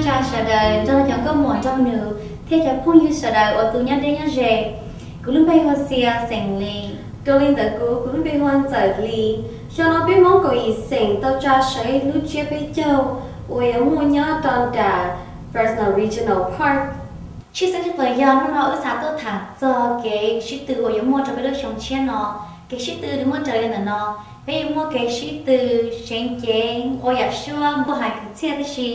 Tsa sawv daws nrog cov nkauj muam nraug nus thiab cov phooj ywg sawv daws uas tu nyob deb nyob ze. Kuv lub npe hu ua Xia xeem Lis. Raws li ntawm kuv, kuv lub npe hu ua Ntxawm Lis. Xyoo no peb Hmoob kaum yim xeem tau tsa sawv ib lub tsiab peb caug uas yuav muaj nyob rau nram Fresno Regional Park. Tshwj xeeb tshaj plaws yog hnub no wb xav tuaj tham txog kev sib tw uas yuav muaj rau peb lub xyoo tshiab no. Kev sib tw nws muaj raws li ntawm no: peb yuav muaj kev sib tw seev cev, nqua yam suab, npuaj hais kwv txhiaj tib si,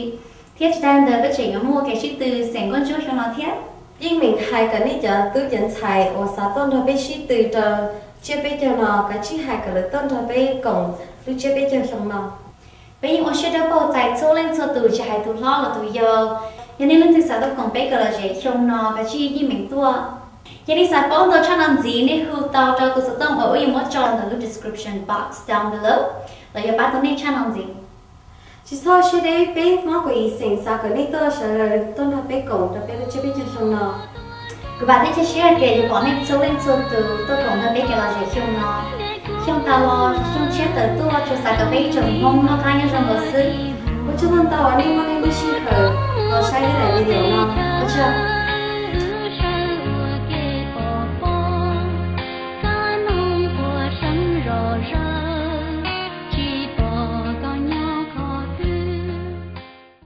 thiab tsis tas li ntawd peb tseem yuav muaj kev sib tw xeem nkauj ntsuab xyoo no thiab. Yeej meem hais kom nej cov tub cov ntxhais uas xav tuaj nrog peb sib tw rau tsiab peb caug no kav tsij hais kom lawv tuaj nrog peb koom lub tsiab peb caug xyoo no. Peb yeej ua siab dawb paug txais txhua leej txhua tus, tsis hais tus hlob los tus yau. Yog nej leej twg xav tuaj koom peb kom lom zem xyoo no, kav tsij yeej meem tuaj. Yog nej xav paub ntau tshaj no ntxiv, nej hu tau rau tus xov tooj uas wb yuav muab tso ntawm lub description box down below, lawv yuav pab tau nej tshaj no ntxiv. Tsis txhob siab deb, peb Hmoob kaum yim xeem xav kom nej tuaj sawv daws tuaj nrog peb koom rau peb lub tsiab peb caug xyoo no. Kuv vam thiab cia siab hais tias yuav pom nej txhua leej txhua tus tuaj koom nrog peb kev lom zem xyoo no. Xyoo tas los, xyoo tshiab tawm tuaj, tsuas xav kom peb ib tsoom Hmoob noj qab nyob zoo nkaus xwb. Ua tsaug ntau uas nej muab nej lub sij hawm los saib daim video no. Ua tsaug.